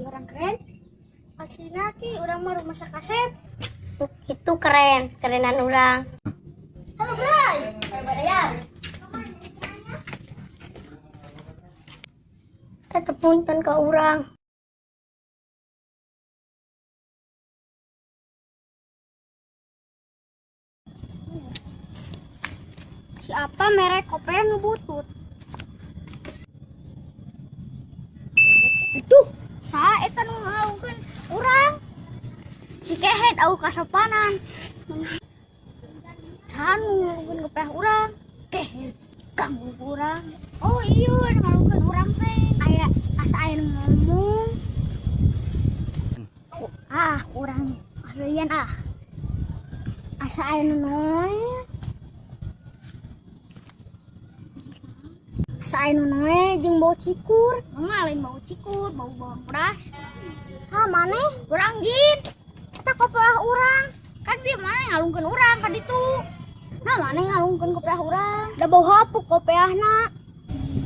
Orang keren. Aslinya ki urang mah rumah sakasep. Itu keren, kerenan urang. Halo, Bray. Bayar. Tetep punten ka urang. Siapa merek kopi nu butut? Aduh, saha eta nu ngalungkeun urang? Si kehed au kasopanan. Saha nu ngalungkeun kopiah urang? Kehed ganggu urang. Oh iya, ngalungkeun urang teh. Aya asa aya nu ngomong. Ah, urang ahlian ah. Asa aya nu noe. Asa aya nu noe jeung bau cikur. Mangga lain bau cikur, bau bawang pedas. Ha maneh? Urang jin. Eta kopiah urang. Kan dia mana ngalungkeun urang ka ditu. Nah maneh ngalungkeun kopiah urang. Da bau hapuk kopiahna.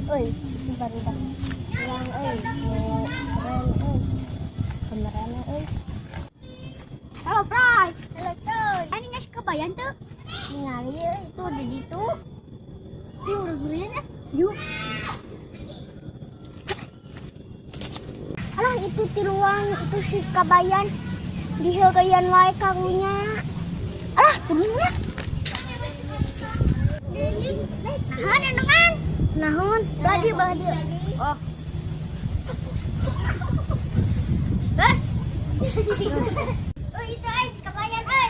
Euy, bentar. Urang euy, keren euy. Kamerana euy. Halo, Bray. Halo, cuy. Ini nggak kebayang tuh. Ningali euy itu di ditu. Yuk, urang belinya. Yuk. Alah itu tiluan itu si kabayan diheugayan wae karunya. Alah, turunnya. Nahan endengan. Naon? Belah dieu, belah dieu. Oh. Gas. Oh, itu euy si kabayan euy.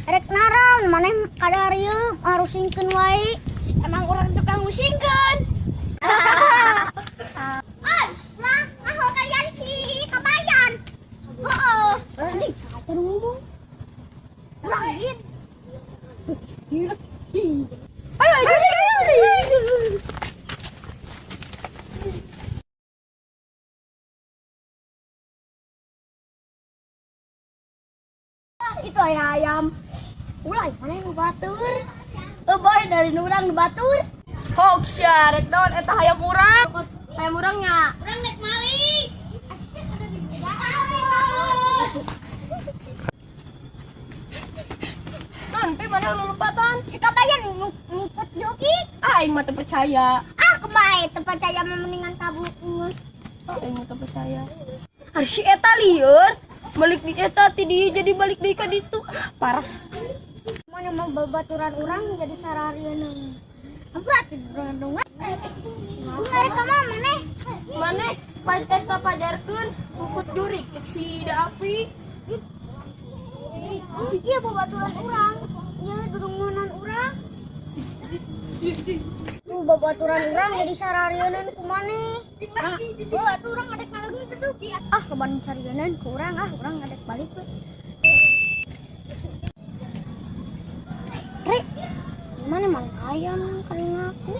Rek naraon maneh kadarieu ngarusingkeun wae. Emang urang tukang ngusingkeun. Ay, lah ngahogayan si kabayan. Heeh. Anjing, saha nu ngomong? Urang jin. Ayo, ayo, ayo. Itu ayam. Ulah, mana nu batur? Boy dari urang nu batur. Hoax ya, rek naon eta hayam urang. Hayam urangnya. Urang nek malik. Non, pi mana nu lupatan? Si kabayan ngikut joki. Ah, aing mah teu percaya. Ah, kumaha teu percaya mah mendingan kabur. Ah, aing mah teu percaya. Ari si eta lieur, balik di eta ti dieu jadi balik deui ka ditu. Ah, parah. Mana mau babaturan urang jadi sararieun. Ampura teh dongeng. Mereka mah maneh. Maneh pa eta pajarkeun ngukut jurik cek si Da Api. Iya babaturan urang. Iya durungunan urang. Babaturan urang jadi sararieun ku maneh. Nah, oh atuh urang ngadek ngaleungit atuh. Ah, loban sarieun ku urang ah, urang ngadek balik we. Rek, mana mang ayam kan ngaku.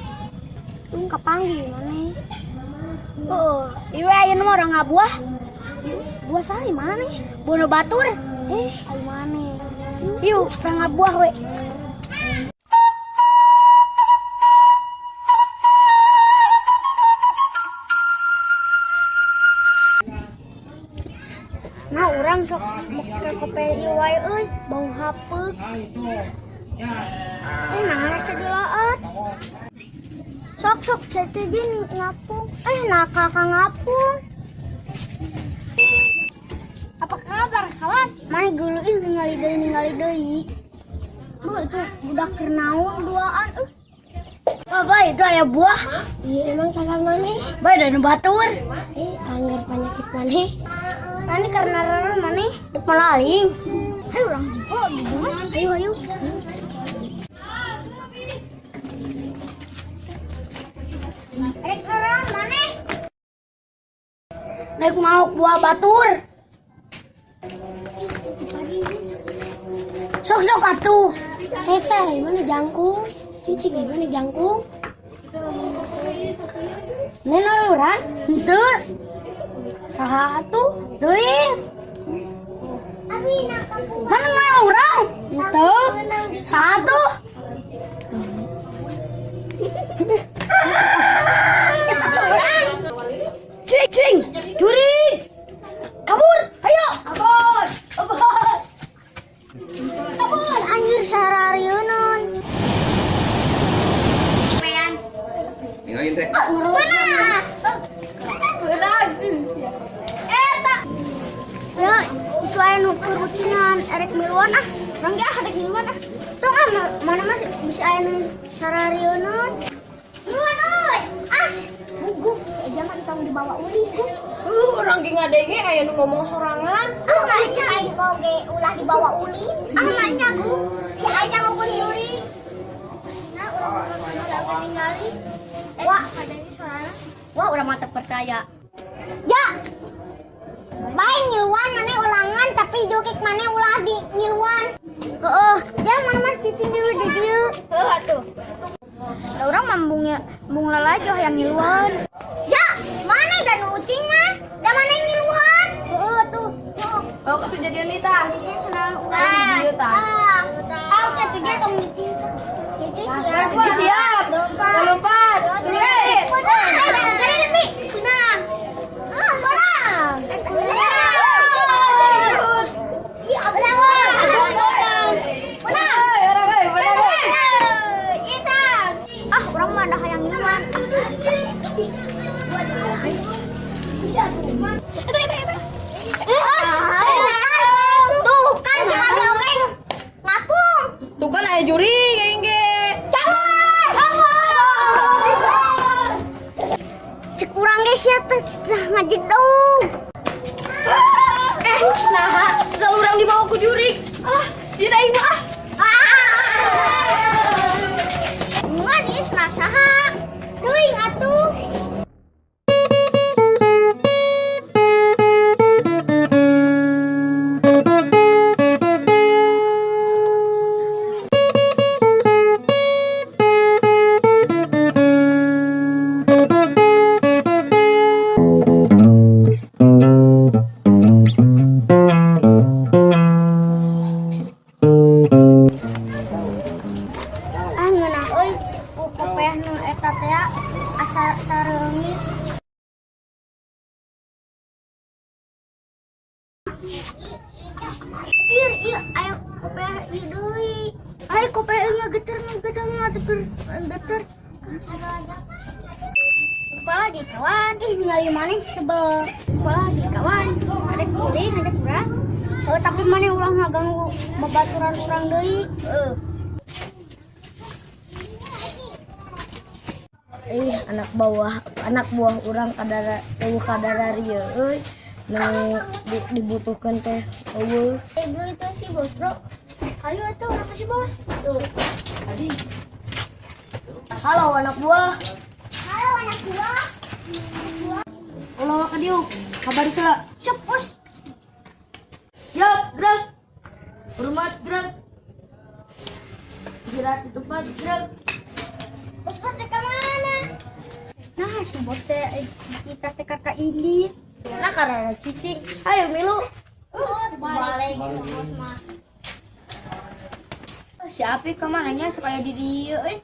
Tung kapanggih maneh. Heeh, ieu ayeuna mah urang ngabuah. Buah saha maneh? Buah batur. Ayo maneh. Yuk, urang ngabuah we. Nah, urang sok make kopi ieu wae euy, bau hapeuk. Nah sedilaan. Sok sok cetijin ngapung. Nah kakak ngapung. Apa kabar kawan? Mana geuleuh ih ningali deui. Bu itu budak keur naon duaan euy. Bapak itu aya buah. Iya emang kakak maneh. Bae da nu batur. Angger penyakit maneh. Nanti karena rara maneh dek malaling. Ayo urang buka hubungan. Ayo ayo. Rek naon maneh? Rek mau buah batur. Sok sok atuh. Hese, mana jangkung? Cuci gimana jangkung? Neno urang? Henteu. Saha atuh? Teuing. Mana mah urang? Henteu. Saha atuh? ngiluan ah. Urang ge ah rek ngiluan ah. Tong ah mana mah bisa aya nu sararieun. Ngiluan euy. As, gugup jangan tong dibawa ulin. Urang ge ngadenge aya nu ngomong sorangan. Ah, nanya aing oge ulah dibawa ulin. Ah, nanya gu. Si aing ngomong jurig. Nah, urang ningali. Wah, kadang sorangan. Wah, urang mah teu percaya. Ja. Bae ngiluan maneh ulangan tapi jokik maneh ulah di ngiluan. Heeh, ja mana mah cicing dulu di dieu. Heuh atuh. Da urang mah embung lalajo hayang ngiluan. Ja, mana dan ucing mah? Da mana ngiluan? Heeh tuh. Oh, kejadian nih tah. Jadi senang urang. Ieu tah. Ah, satu dia tong ditincak. Jadi siap. Jadi siap. Lompat. Duit. Ah, urang mah ada hayang ngiluan. Tuh kan cuma oge ngapung. Tuh kan aya jurig aing ge. Cek urang ge sia teh ngajedog. Nah, setelah urang dibawa ku jurig. Ah, si aing mah ah. Ngan ieu cenah saha? Teuing atuh. Ah ngeunah euy, ku kopeah nu eta teh asa sareungit. Ieu ieu ayo kopeah ieu deui. Ayo kopeah ieu ngageter ngageter ngageter ngageter. Lupa lagi kawan, ih ningali maneh sebel. Lupa lagi kawan, arek kuring ngajak urang. Oh, tapi maneh ulah ngaganggu babaturan urang deui. Heuh. Ih, anak buah urang kadara eueuh kadara rieu euy. Nu dibutuhkeun teh eueuh. Bro itu si bos, bro. Ayo atuh urang si bos. Tuh. Halo anak buah. Halo anak buah. Ulah ka dieu. Kabar sila. Siap, bos. Yap, gerak. Hormat gerak. Istirahat di tempat gerak. Bos, bos teh ka mana? Nah, si bos teh kita teh ka ini. Nah, karena cicing. Ayo milu. Balik bos mah. Si Api kemananya supaya di dieu euy.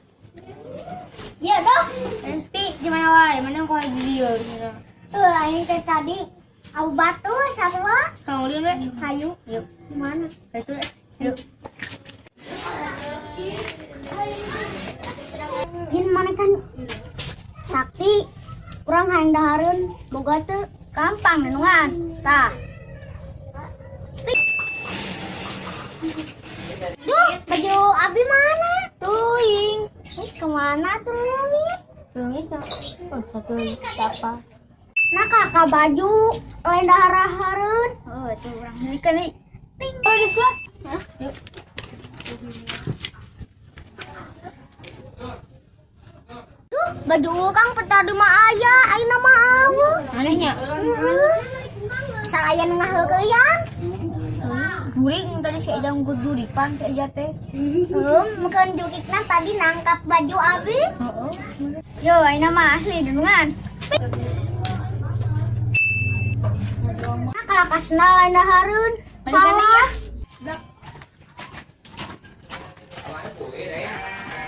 Ya doh. Pi, gimana wae? Mana kau di dieu cenah. Aing teh tadi au batu sarua. Kaulin we. Hayu. Yuk. Mana? Itu yuk. Jin mana kan sakti urang hayang dahareun boga teu gampang nungan. Tah. Duh, baju abi mana? Tuing. Kemana tuh leungit? Leungit oh, satu siapa? Nah kakak baju lain dahar-dahareun. Oh, itu urang ini kan nih. Ping. Oh, juga. Hah? Yuk. Duh, baju urang petadi mah aya, ayeuna mah eueuh. Anehnya. Heeh. Salaya nu ngaheukeyan. Juring tadi si Ejang ku juripan si Eja teh. Heeh, meukeun jukikna tadi nangkap baju abi. Heeh. Yo, ayeuna mah asli dunungan. Nah, kalakasna lain dahareun. Salah.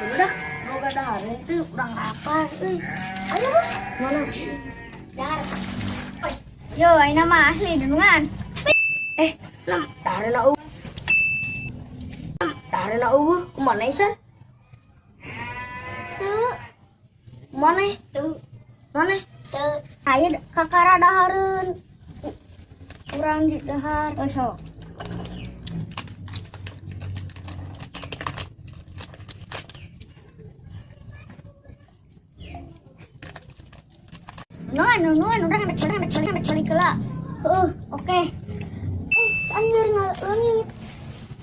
Udah, boga dahareun teh urang lapar euy. Ayo, Bos. Mana? Dar. Yo, ayeuna mah asli dunungan. Nah, dahareunna eueuh. Dahareunna eueuh, kumaha Isan? Teu, Maneh? teu, Maneh? teu. Aya kakara dahareun. Urang di dahar. Oh, sok. Nuhun, nuhun, urang rek balik, rek balik heula. Heuh, oke. Anjir ngaleungit.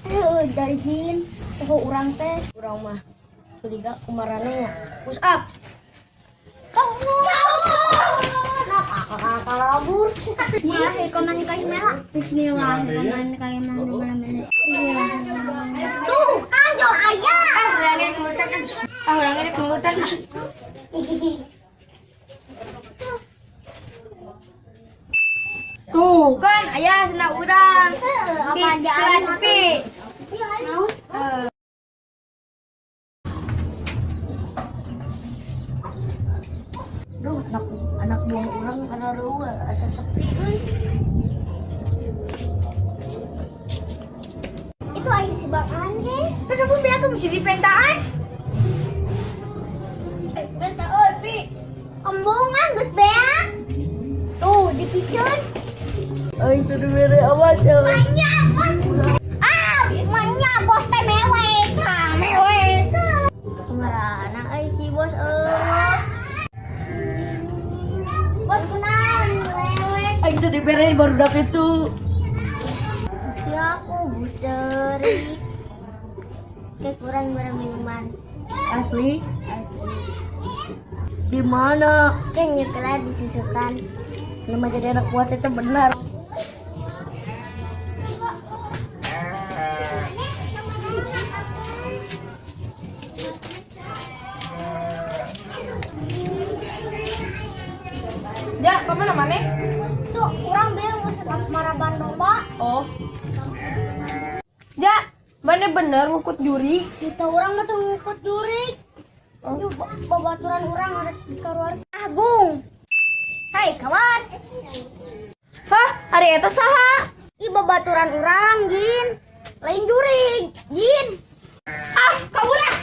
Heuh, dari jin. Poho urang teh. Urang mah curiga kumarane nya. Push up. Kalabur. Bismillahirrahmanirrahim. Bismillahirrahmanirrahim. Tuh, kan jo aya. Ah, urang ge kemutan. Tuh kan aya sendal urang. Apa Di aja sebelah TV. Naon? Duh, anak buah urang kana reueuh asa sepi euy. Itu aya si Bang Ane. Terus aku bilang aku mesti dipentaan. Benta euy, Pi. Embungan geus beak. Tuh, dipikeun. Aing teu dibere awas ya. Manya, bos. Ah, manya bos teh mewek. Ah, mewek. Kumarana euy si bos eueuh. Bos kunaon mewek. Aing teu dibere barudak itu. Si aku bus cerik. Kekurang barang minuman. Asli Asli. di mana? Kan nyekelah disusukan. Nama jadi anak buah itu benar. Ja, kamu namanya? Tuh, orang bingung maraban domba. Oh. Ja, mana bener ngukut juri? Kita orang mah tuh ngikut jurik. Yuk, babaturan orang ada di karuar. Agung. Hai kawan. Hah, hari eta saha? Ih babaturan orang, Jin. Lain jurik, Jin. Ah, kabur ah.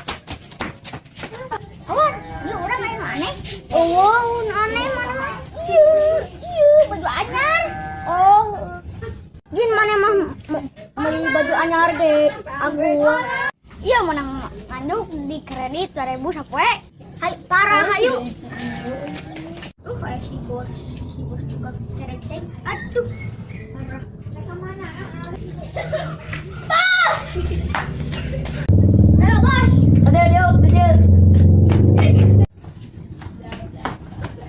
Kawan, ieu urang aya nu aneh. Oh, nu aneh mana mah? Ieu, ieu baju anyar. Oh. Jin mana mah beli baju anyar ge Agung. Iya menang nganjuk di kredit 2000 sapoe. Hai parah hayu. Kayak si bos juga kerengseng. Aduh. Parah. Mereka mana? Bos! Halo, bos. Ada dia, ada.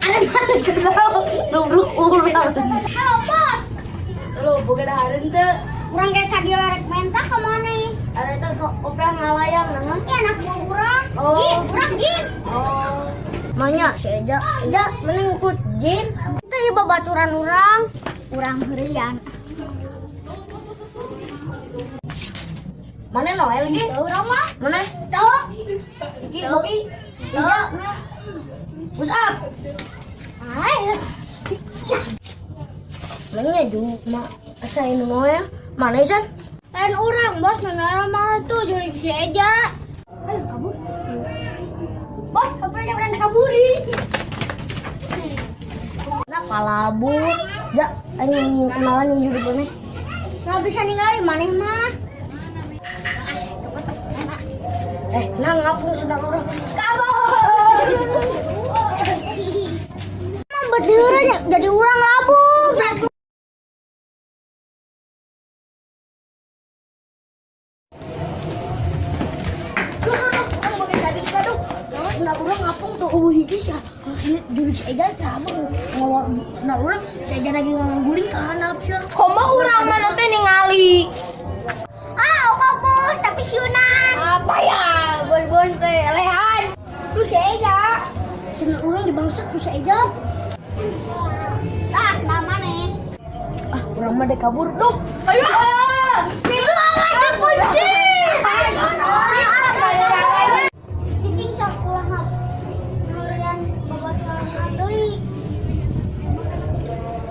Ada mana kenal? Nubruk urang. Halo, bos. Lo boga dahareun teu? Urang ge ka dieu rek menta ka mana? Ada itu koprah ngalayang naon? Ini anak buah urang. Oh. Jin, urang jin. Oh. Manya si Eja, Eja mending ikut jin. Itu ieu babaturan urang, urang heureuyan. Mana Noel ge? Teu urang mah. Mana? Teu. Iki Boki. Teu. Push up. Hai. Nanya juga ma asa ini Noel. Mana Isan? Lain urang bos, Noel mah tuh jurik si Eja. Ayo kabur. Bos, kabur aja urang kaburi. Nah, kalabu. Ja, aing kenalan yang jurik mana? Nggak bisa ninggalin maneh mah. Ah, cepet. Nah ngapung sedang urang. Kabur. Emang betul jadi urang labu. Sendal urang ngapung tuh eueuh hiji sia. Jurik si Eja siapa ngawal sendal urang, si Eja lagi ngguling ka handap sia. Komo urang mah teh ningali. Ah, oke bos, tapi siunan. Apa ya? Bos-bos teh lehan. Tuh si Eja. Sendal urang dibangset ku si Eja. Ah, sendal maneh. Ah, urang mah dek kabur duh. Ayo. Lu awas kunci. Cicing sok ulah ngurian babaturan urang deui.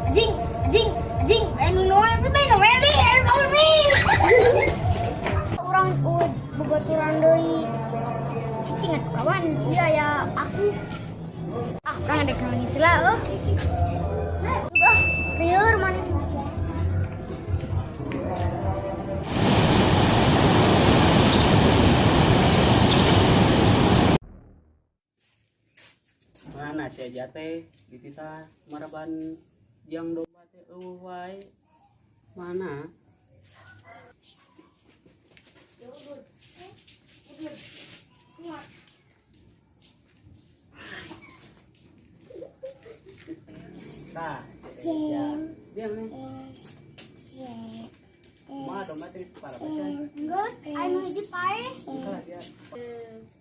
Anjing, anjing, anjing. Nu Noel teh bae Noeli, anu Urang babaturan deui. Cicing atuh kawan, iya ya aku. Ah, urang ada kawan itu lah eueuh. Ah, rieur maneh. Mana Mana si Eja teh dititah maraban jang domba teh euweuh wae. Mana? Tah, si Eja. Diam nih. Kumaha domba teh para baca? Geus, aya nu hiji paes. Buka dia.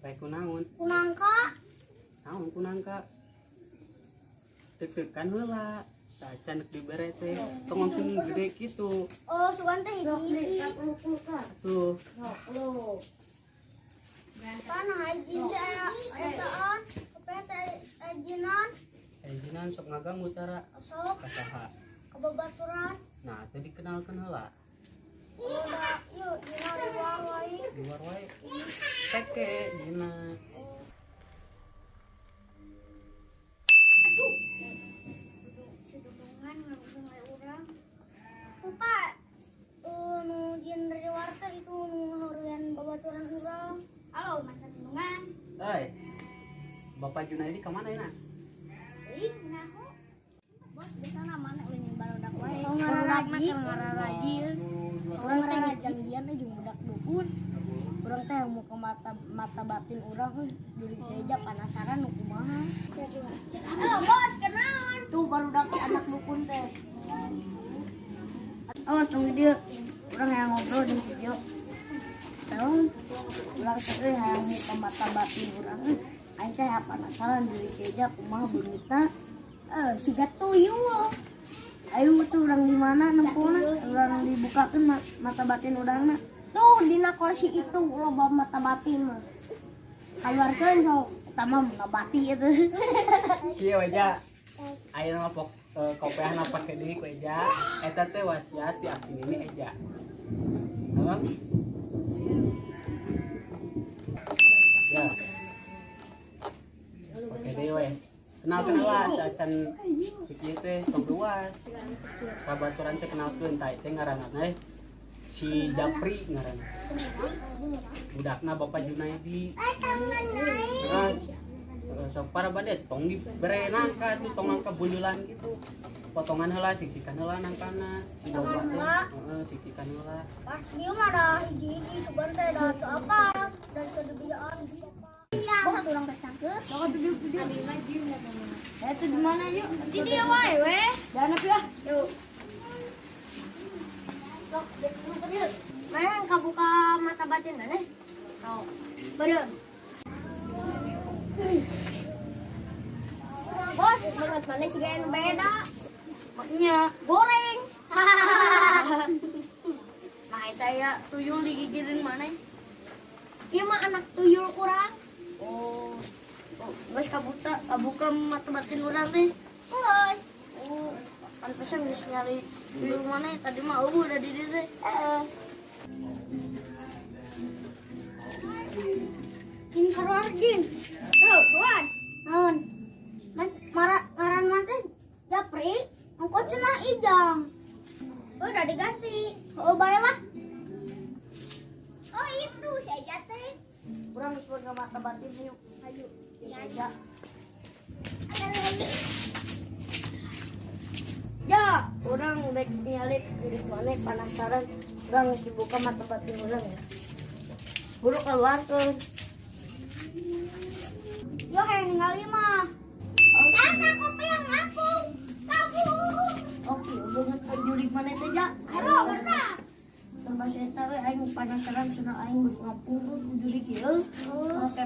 Bae kunaon? Kunangka. Naon kunangka? Tek-tekan heula. Sacan rek dibere teh. Tong langsung gede kitu. Oh, sugan teh hiji-hiji. Tuh. Pan hiji aya etaan, apa teh ajinan, Ajinan sok ngaganggu cara sok ka saha. Kababaturan. Nah, teh dikenalkeun heula. Oh, da, ieu dina luar wae. Di luar wae. Teke dina. Aduh, si dudungan ngaganggu wae urang. Lupa, nu jin dari warta itu nu heureun babaturan urang. Halo, masa dudungan. Hei. Bapak Junaidi ka mana ya? Ih, naho. Bos, biasana mana ulin barudak wae. Oh, ngararaji. Ngararaji. Urang teh janjian teh jeung budak dukun. Urang teh mau ke mata mata batin urang euy, diri saya penasaran nu kumaha. Halo, bos, kenaon? Tuh barudak anak dukun teh. Awas tunggu dia. Urang yang ngobrol di video. Tahu urang teh euy hayang muka mata batin urang euy. Aing teh penasaran diri saya kumaha beungitna. Eh, siga tuyul. Ayo tuh urang di mana nempona? Urang dibukakeun mata batin urangna. Tuh dina kursi itu loba mata batin mah. Keluarkeun sok. Eta mah ngabati itu. Kieu aja. Ayeuna mah pok kopeahna pake deui ku Eja. Eta teh wasiat ti aki nini Eja. Heuh. Ya. Pake deui we. Kenal-kenal lah sacan kieu teh tong luas. Kabaturan teh kenalkeun tah teh ngaranna teh si Japri ngaranna. Budakna Bapak Junaidi. Nah, sok para bade tong dibere nangka tuh tong nangka bundulan gitu. Potongan heula siksikan heula nangkana si domba teh. Heeh, siksikan heula. Pas ieu mah da hiji-hiji sugan teh da teu apa dan kedebiyaan gitu apa. Bos urang teh sangkeus. Itu di mana yuk? Di dieu wae we. Dan apa ya? Yuk. Sok, dek yuk. Mana kabuka mata batin mana? Sok. Beureum. Bos, banget mana sih anu beda. Maknya Goreng. Nah, eta ya tuyul digigirin mana? Ieu mah anak tuyul urang. Oh. Oh, geus kabuka, kabuka mata batin urang teh. Geus. Oh, pantesan geus nyari tuyul mana tadi mah eueuh da di dieu teh. Heeh. Jin keluar jin. Tuh, keluar. Naon? Ngaran man teh Japri, engko cenah Ijang. Udah diganti. Oh, baiklah. Oh, itu si Eja teh. Urang geus boga mata batin yuk. Ayo. Geus Eja. Ada lagi. Ya, urang rek nyalip diri mana penasaran. Urang geus dibuka mata batin urang ya. Buru keluarkeun. Yo hayang ningali mah. Tata kopi yang ngapung. Kabur. Oke, banget jurik mana teh ja. Ayo, berta. Tambah saya we aing penasaran cenah aing geus ngapung tuh jurik ieu. Oke,